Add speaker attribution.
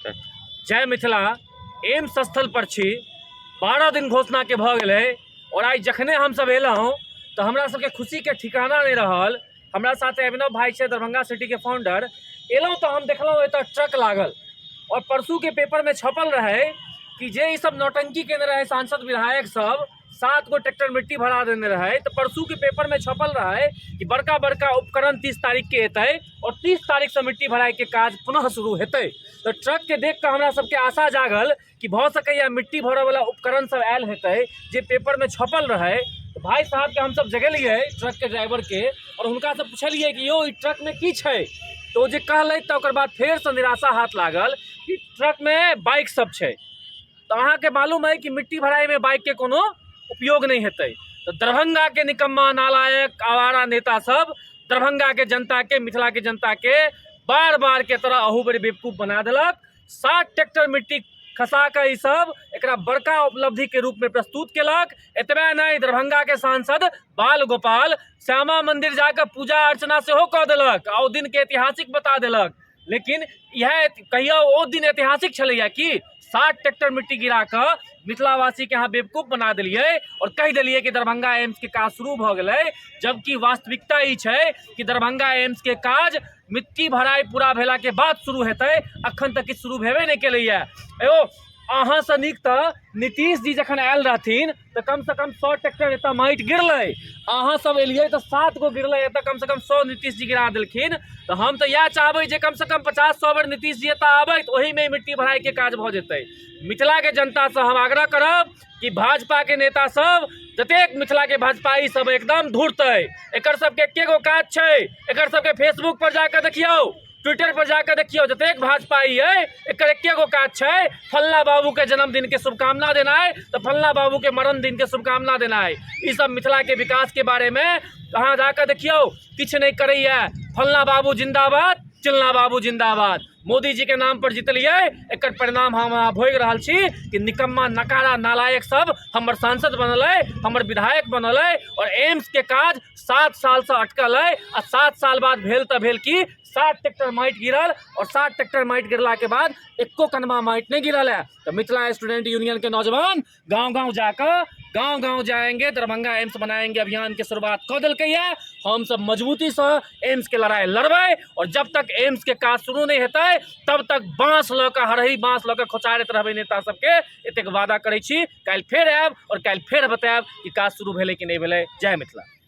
Speaker 1: जय मिथिला। एम्स स्थल पर छी। 12 दिन घोषणा के भऽ गेलै और आइ जखने हमसब एलहुँ तऽ हमरा सबके खुशीके ठिकाना नहि रहल। हमरा साथे अभिनव भाई छै, दरभंगा सिटीके फाउंडर। एलहुँ तऽ हम देखलहुँ एतऽ ट्रक लागल और परसूके पेपरमे छपल रहै कि जे ई सब नौटंकी केने रहै सांसद विधायक सब, 7 गो ट्रैक्टर मिट्टी भरा देने रहै, तऽ परसूके पेपरमे छपल रहै कि बड़का बड़का उपकरण 30 तारीखके एतै और 30 तारीखसँ मिट्टी भराइके काज पुनः शुरू हेतै। तऽ ट्रकके देख कऽ हमरा सबके आशा जागल कि भऽ सकैए मिट्टी भरऽवला उपकरण सब आयल हेतै जे पेपरमे छपल रहै। तऽ भाइ साहबके हमसब जगेलियै, ट्रकके ड्राइवरके, आओर हुनकासँ पुछलियै कि यौ ई ट्रकमे की छै? तऽ ओ जे कहलथि तऽ ओकर बाद फेरसँ निराशा हाथ लागल कि ट्रकमे बाइक सब छै। तऽ अहाँके मालूम अइ कि मिट्टी भराइमे बाइकके कोनो उपयोग नहि हेतै। तऽ दरभंगाके निकम्मा नालायक आवारा नेता सब दरभंगाके जनताके, मिथिलाके जनताके बार बारके तरह अहू बेर बेवकूफ बना देलक। 7 ट्रैक्टर मिट्टी खसा कऽ ई सब एकरा बड़का उपलब्धिके रूपमे प्रस्तुत केलक। एतबे नहि, दरभंगाके सांसद बाल गोपाल श्यामा मंदिर जाकऽ पूजा अर्चना सेहो कऽ देलक आ ओ दिनके ऐतिहासिक बता देलक। लेकिन इएह कहियौ ओ दिन ऐतिहासिक छलैया कि 7 ट्रैक्टर मिट्टी गिरा कऽ मिथिलावासीके अहाँ बेवकूफ बना देलियै और कहि देलियै कि दरभंगा एम्सके काज शुरू भऽ गेलै, जबकि वास्तविकता ई छै कि दरभंगा एम्सके काज मिट्टी भराइ पूरा भेलाके बाद शुरू हेतै, अखन तक किछु शुरू भेबे नहि केलैया। यौ अहाँसँ नीक तऽ नीतीश जी जखन आयल रहथिन तऽ कमसँ कम 100 ट्रैक्टर एतऽ माटि गिरलै, अहाँ सब एलियै तऽ 7 गो गिरलै, एतऽ कमसँ कम 100 नीतीश जी गिरा देलखिन। तऽ हम तऽ इएह चाहबै जे कमसँ कम 50-100 बेर नीतीश जी एतऽ आबै तऽ ओहिमे मिट्टी भराइके काज भऽ जेतै। मिथिलाके जनतासँ हम आग्रह करब कि भाजपाके नेता सब जतेक मिथिलाके भाजपाई सब एकदम धूर्त अइ, एकर सबके एके गो काज छै, एकर सबके फेसबुक पर जाकऽ देखियौ, ट्विटर पर जाकऽ देखियौ, जतेक भाजपाई अइ एकर एके गो काज छै, फल्ला बाबूके जन्मदिनके शुभकामना देनाइ तऽ फल्ला बाबूके मरण दिनके शुभकामना देनाइ। ई सब मिथिलाके विकासके बारेमे अहाँ जाकऽ देखियौ किछु नहि करैया। फल्ला बाबू जिन्दाबाद, चिल्ला बाबू जिन्दाबाद। मोदी जी के नाम पर जीतलियै, एकर परिणाम हम अहाँ भोगि रहल छी कि निकम्मा नकारा नालायक सब हमर सांसद बनलै, हमर विधायक बनलै और एम्स के काज 7 सालसँ अटकल अइ आ 7 साल बाद भेल तऽ भेल कि 7 ट्रैक्टर माटि गिरल और 7 ट्रैक्टर माटि गिरलाके बाद एको कनमा माटि नहि गिरल है। तऽ मिथिला स्टूडेंट यूनियन के नौजवान गाँव गाँव जाकऽ गाँव गाँव जाएंगे, दरभंगा एम्स बनाएंगे अभियान के शुरुआत कऽ देलकैया। हम सब मजबूतीसँ एम्स के लड़ाई लड़बै और जब तक एम्स के काज शुरू नहि हेतै तब तक बाँस लऽ कऽ, हरही बाँस लऽ कऽ खोचारैत रहबै नेता सबके। एतेक वादा करै छी, काल्हि फेर आयब और काल्हि फेर बतायब कि काज शुरू भेलै कि नहि भेलै। जय मिथिला।